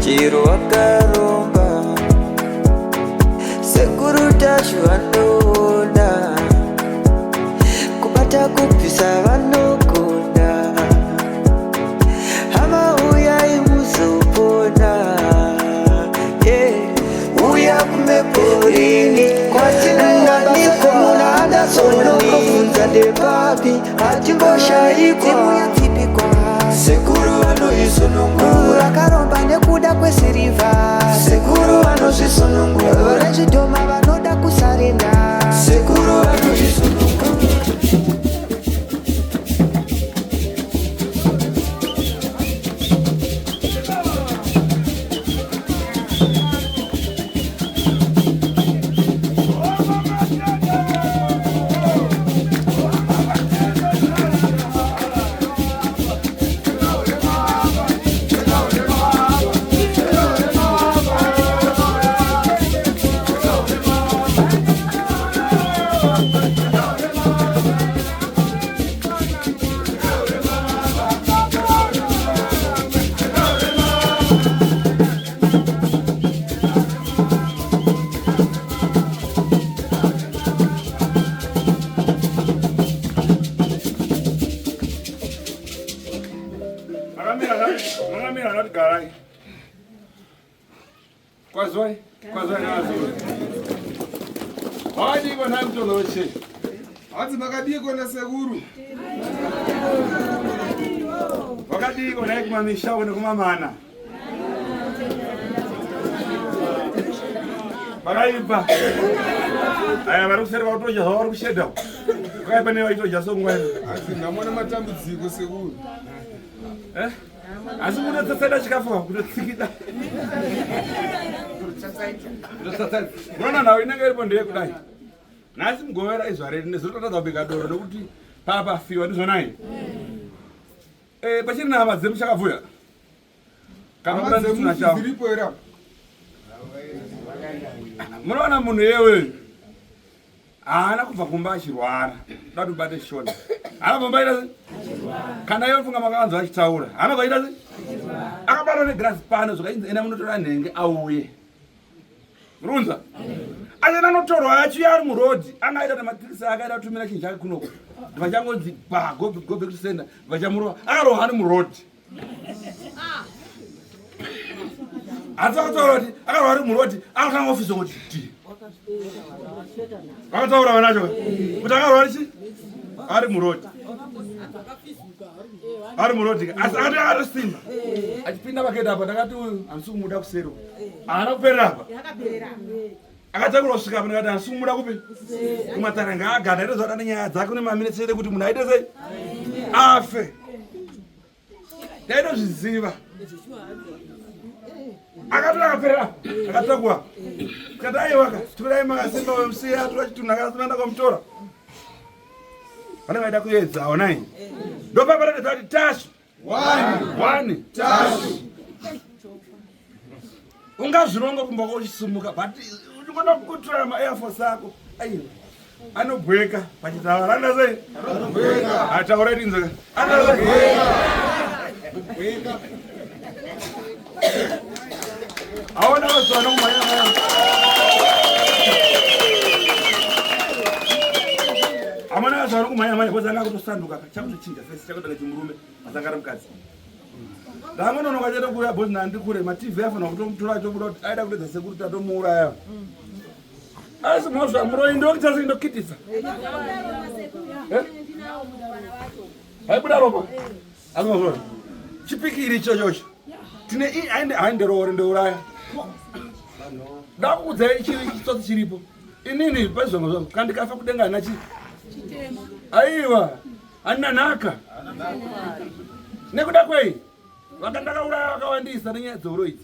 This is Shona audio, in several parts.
Chero wakaromba, Sekuru Tashu vanoona, kubata kubvisa vanogona. Hama uyai muzopona, yeah. Uya kumeporini kwatinowanikwa muna Anderson, ndepapi hatimboshaikwa. Sekuru vanoisunungura, Vakaromba nekuda kwesirivha. Sekuru vanozvisunungura, Vezvidhoma vanoda kusarenda. Sekuru vanozvisunungura. Makamira anoti garai. Kwazwai, kwazwai navazukuru. Wakadii nhai mutonho wechechi? Hanzi makadii kona sekuru? Wakadii nhai kumamisha uko nekumamana? Vakaipa. Aya vari kuseri vakutodya zvavo vari kushedha. Vakaipa nevaitodya songuva ino. Hanzi nhamo nematambudziko sekuru. Eh? Asi kutotsatsaida chikafu kutotsikida. Kutotsatsaida. Unoona nhau inenge iripo ndeyekudai. Nhasi mugovera izuva redu nezuro tatadza kubika doro nekuti papafiwa ndizvonai. Eh, pachiri nehama dzemuchakabvuya. Kana Hama kuda ndisina dzemufi chavo. dziripo here apa? Munoona munhu yewe haana kubva kumba achirwara, da kuti ubate shona. Haana kumba aita sei? Kana iwe funga makaanzwa achitaura, haana kubva aita sei? Akabatwa negirasi pano zvikainzi enda munotora nhengi auye. Runza. Asi anotorwa achiuya ari murodhi, anga aita nematirisi ake aida kutumira chinhu chake kunoko. Vachangonzi ba go, go back to sender, vachamurova. Akarohwa ari murodhi. Asi akataura kuti akarohwa ari murodhi, akatanga ofisi kuti ti. Vakataura vanacho kuti akarohwa ari chi? Ari murodhi. Ari murodhi. Asi akati akatosimba. Achipinda paketi apa ndakati uyu handisi kumuda kuseri uku. Haana kuperera apa. Akatakura kusvika apa ndakati handisi kumuda kupi? Kumatare ngaagada aite zvaada nenyaya dzake une maminitsi chete kuti munhu aite sei? Afe. Ndaitozviziva. Akatora akaperera apa. Akatakura. Tikati aiwaka torai makasimba wemusiya atora chitunhu akasimba ndakamutora. Vanenge vaida kuedza onai. Ndopaparatidza kuti Tashu One. One. Tashu. Ungazvironga kumba kwako uchisimuka but uchikona kutora ma-air force ako aiwa anobweka pachitaura randa sei ataura tinzaka aona vazuva nokumhanya mhanya amana vazuva nokumhanya mhanya because anga akutosanduka chakutochinja face chakutanga chimurume asanga ari mukadzi. Ndangononoka chete kuuya because ndandi kure matv afanira kutomutora chobuda kuti aida kuedza sekuru tatomuuraya. Asi mhosva muroyi ndokita sei ndokitisa. Eh? Haibuda ropa. Asi mhosva. Chipikiri ichochocho. Tine i hainde hainde roore ndouraya. Ndakukudzai chiri chitsotsi chiripo. Inini pazvongo zvangu kandikafa kudenga hana chi. Aiwa. Handina nhaka. Nekuda kwei? Vakandakauraya vakawandisa nenyaya dzeuroyi idzi.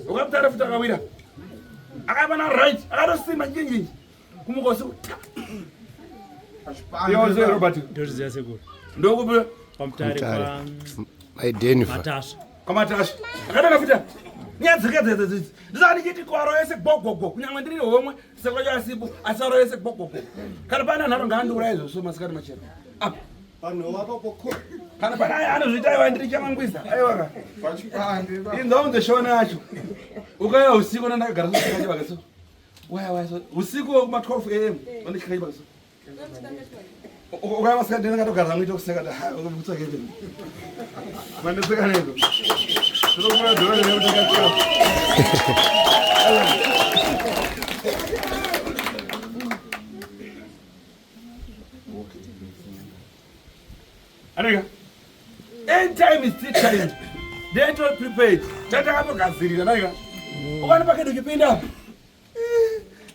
Ukamutara futi akawira. Akaiva na right, akatosimba njinjinji. Kumuka usiku ta. Yonze Robert. Ndozviziva sekuru. Ndokupi? Pamutare Mutare. kwa Mai Denver. Matasva. Kwamatasva. Akadana futi. Nyaya dzake dzedze dzidzi. Ndisaka ndichiti kwaro yese gogogo kunyangwe ndiri homwe sekuru vacho asipo asi aro yese gogogo. Kana pane nharo ngaandiuraye izvozvo masikati machena. Apa. Panhu apapo ko. Kana pana aya anozviita aiwa ndiri chamangwiza. Aiwa ka. Inzwa unze shona yacho. Ukaya usiku ndakagara so chikachibaka so. Waya waya so usiku kuma 12 am ndikachibaka so. Ukaya masikati ndakatogara zvangu kuseka ta ha ukutsvake peni. Mandiseka nezo. Tinokura dhora nekutenga chikafu. Aneka. End time is still time. They are not prepared. Tatakatogadzirira naika. Ukaona pakedo uchipinda apa.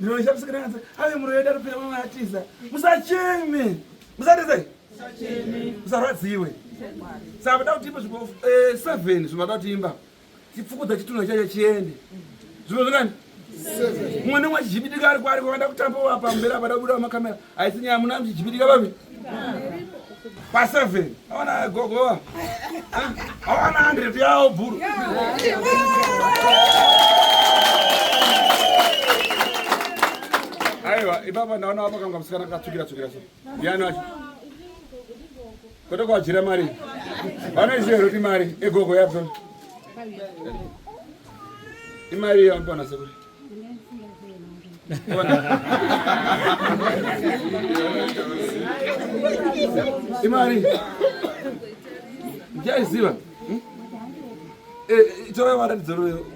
Ndinoisha musikana kanza. Ave muroyo yedu aripinda mama atiza. Musacheme. Musatize. Musacheme. Musarwadziwe. Saka vada kuti imba zvipo 7 zvimada kuti imba. Chipfukudza chitunha chacho chiende. Zvimwe zvingani? Mumwe nemumwe achijibitika ari kwaari kwavanda kutamba wa pamberi apa dabuda makamera. Haisi nyaya muna muchijibitika vapi? Pa 7. Awana gogo. Awana 100 yawo bhuru. Aiwa, ipapa ndaona apa kanga musikana katsukira tsukira so. Ndiani wacho? Kwete kwajira mari. Vanoiziva here kuti mari egogo yadzo? Imari yaanowana sekuru. Imari. Ndichaiziva. Hmm? Eh, torai varatidza ruyo.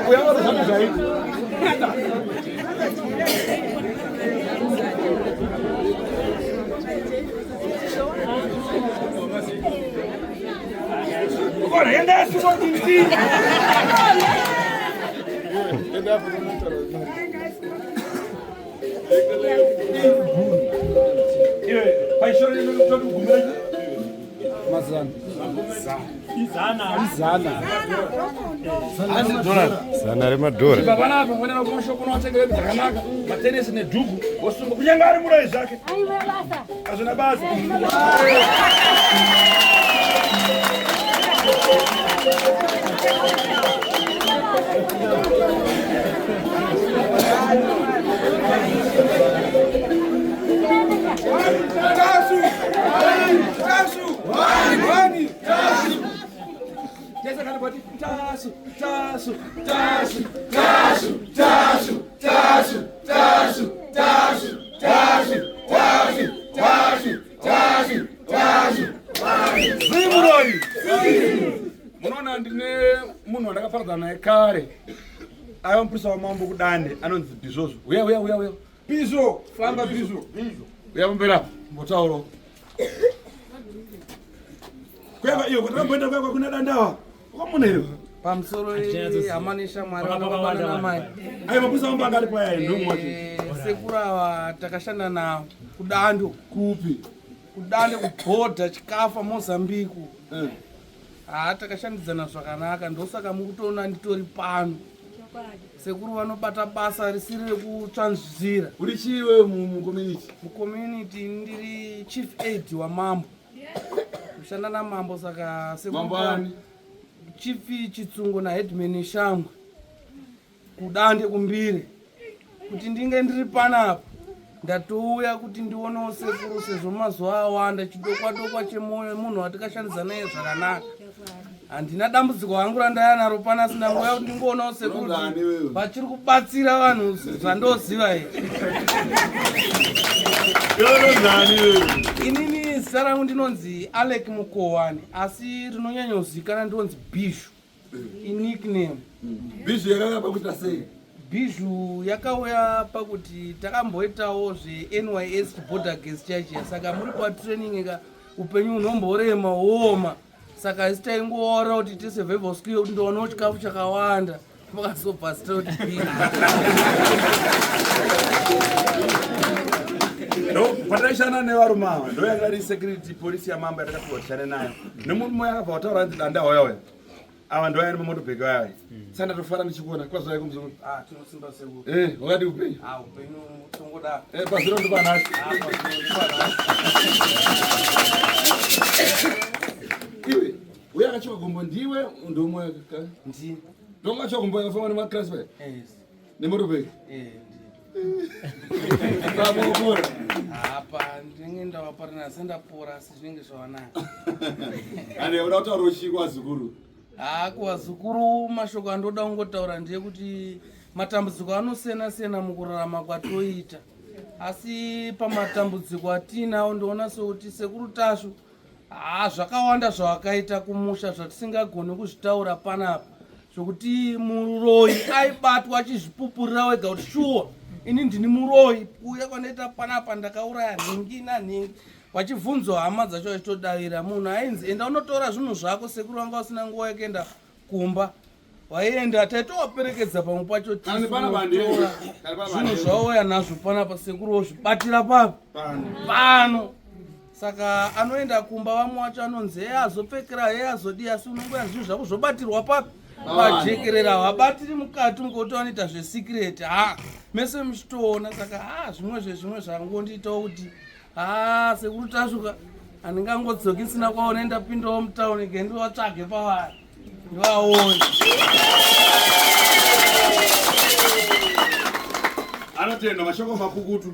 Uya varatidza zvaita. Agora, enda essa Iwe, paishoro ino Mazana. Izana. Izana. Zana remadhora. Baba napa fanira kumashoko unowatengera hembe dzakanaka, matenesi nedhuku, wosunga kunyange ari muroyi zvake. Hazvina basa. Munoona ndine munhu wandakaparadzana naye kare aiva mupurisa wamambo kudande anonzi Bhizvozvo. Uya uya uya uya. Bizvo, famba bizvo. Uya pamberi apo mbotaurawo. Kweva iyo kwatakamboenda kweva kuna dandawa. Wakamona here? Pamusoro hama neshamwari vanababa nanamai. Ayo mapurisa mambo anga ari paya ndomwe wacho. Sekuru ava takashanda navo kudando. Kupi? Kudande kubhodha chikafa Mozambique. Haa takashandidzana zvakanaka ndosaka mukutoona nditori pano. Sekuru vanobata basa risiri rekutsvanzvira. Uri chii iwewe mucommunity? Mucommunity ndiri chief aid wamambo. Kushanda namambo saka sekuru Mambo ani? Chief Chitsungo naheadman Shangwe. Kudande kumbire. Kuti ndinge ndiri panapa ndatouya kuti ndionewo sekuru sezvo mazuva awanda chidokwadokwa chemwoyo munhu watikashandisa naye zvakanaka. Handina dambudziko hangu randaya naro pana asi ndangouya kuti ndingoonawo sekuru vachiri kubatsira vanhu zvandoziva here. Inini zita rangu ndinonzi Alec Mukowani asi rinonyanyozikanwa ndinonzi Bhishu. Inickname. Bhishu yakauya pakuita sei? Bhishu yakauya pakuti takamboitawo zveNYS border gas chaichiya saka muri patraining ka upenyu hunomborema wooma saka isi taingoora kuti tisurvival skill kuti ndionawo chikafu chakawanda pakazobva zita kuti Bhishu. Pataishanda nevarume ava ndo yanga iri security police yamambo yatakapiwa tishande nayo nemurume yakabva wataura hanzi danda hoya hoya ava ndo ayani mamotobheki aya aya saka ndatofara ndichikuona kwazvai kumuzukuru. Ah, tinosimba sekuru. Wakadi upenyu? Ah, upenyu tongoda. Paziro ndipanhasi. Ah, paziro ndipanhasi. Iwe, uye akachiwa gombo ndiwe ndomwe ka? Ndi. Ndonga chiwa gombo yakafamba nemakrasi paya? Yes. Nemotobheki? Ndi. Apa ndinenge ndavaparina asi ndapora asi zvinenge zvawanaka. Ane uda kutaura uchii kwazukuru? Haa kuvazukuru mashoko andoda kungotaura ndeyekuti matambudziko anosiyana siyana mukurarama kwatoita asi pamatambudziko atiinawo ndoona sekuti sekuru Tasvu haa zvakawanda zvavakaita kumusha zvatisingagoni kuzvitaura panapa zvokuti muroyi aibatwa achizvipupurira wega kuti shuwa ini ndini muroyi kuuya kwandaita panapa ndakauraya nhingi nanhingi vachibvunzwa hama dzacho vachitodavira munhu ainzi enda unotora zvinhu zvako sekuru vanga vasina nguva yekuenda kumba vaienda taitovaperekedza pamwe pacho titora zvinhu zvauya nazvo panapa sekuru vozvibatira papi pano saka anoenda kumba vamwe vacho anonzi heye azopfekera heye azodii asi unongoya zvinhu zvako zvobatirwa papi pajekerera havabatiri mukati mukuti vanoita zvesikireti ha mese muchitoona saka ha zvimwe zvezvimwe zvangondiitawo kuti ha sekuru tasvuka handingangodzoki sina kwaone ndapindawo mutauni ke ndivatsvage pavari ndivaone anotenda mashoko makukutu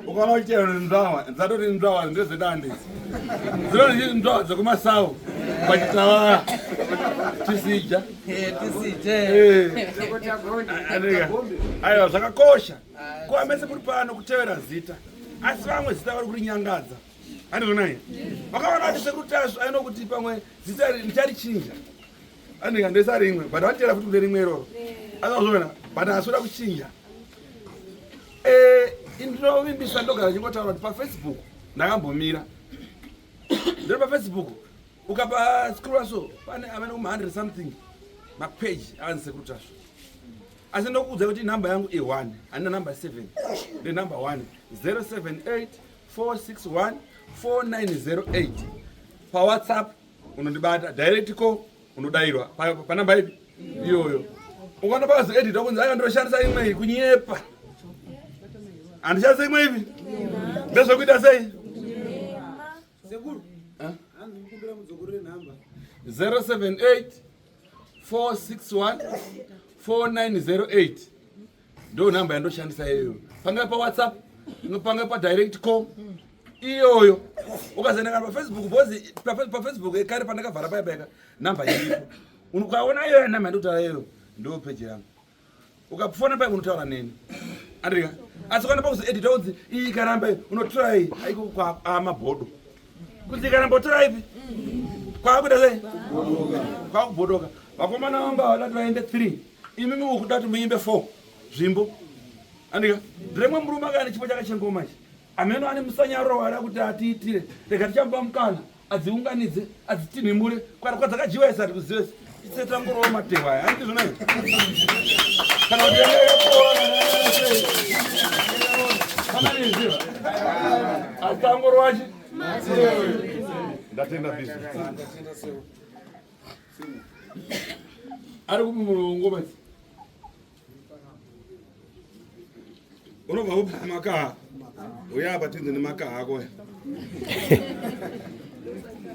ukaona uchitenda nzvawa dzatoti nzvawa ndezvedande dzinoti nzvawa dzekumasawu pachitavara tisija eh, tisije eh. Aiwa zvakakosha kuva mese muri pano kutevera zita asi vamwe zita vari kurinyangadza andizvonai vakaona kuti sekuru tasvu aino kuti pamwe zita ndicharichinja andika ndoisa rimwe but vatera futi kune rimwe iroro azvona but asi oda kuchinja eh, ndinovimbisa ndogara ndichingotaura kuti pafacebook ndakambomira ndiri pafacebook ukapa scrolla so pane amene kuma 100 something mapage akanzi sekuru tasvu asi ndokuudza kuti nhamba yangu i1 handina nhamba 7 ndi nhamba 1 078 461 4908 pawhatsapp unondibata direct call unodairwa panhamba ipi iyoyo ukaona pakazoedita kunzi aiwa ndoshandisa imwe iyi kunyepa handishandisa imwe ipi ndezvekuita sei Sekuru. Hanzi mukumbira mudzokorere nhamba. 078 461 4908 ndo nhamba yandoshandisa iyoyo pangave pawhatsapp pangave padirect call iyoyo ukazoenda kana pafacebook bcause pafacebook kare pandakavhara paya payaka nhamba iripo ukaona iyoyo nhamba yandikutaura iyoyo ndo peji yangu ukafona pai unotaura neni andika asi kana pakuzoedita kunzi iyi ikaramba iyi unotora iyi aiko kwaamabhodo kunzi ikaramba utora ipi kwakuita sei kwakubhodoka vakomana vanga vada kuti vaende 3 imimi ukuda kuti muimbe 4 zvimbo andika ndire murume akaya nechipo chake chengoma ichi Ameno ane musanyaruro waada kuti atiitire. Rega tichamupa mukana adziunganidze adzitinhimure kwari kwadzakadyiwa isati kuzive tise tangorova matehwa aya handiti zvona izvi kana kuti yanga yakapora kana asi tangorova chi ndatenda bizi ari kupi murongo basi unobva kupi makaha uya apa tinze nemakaha ako aya.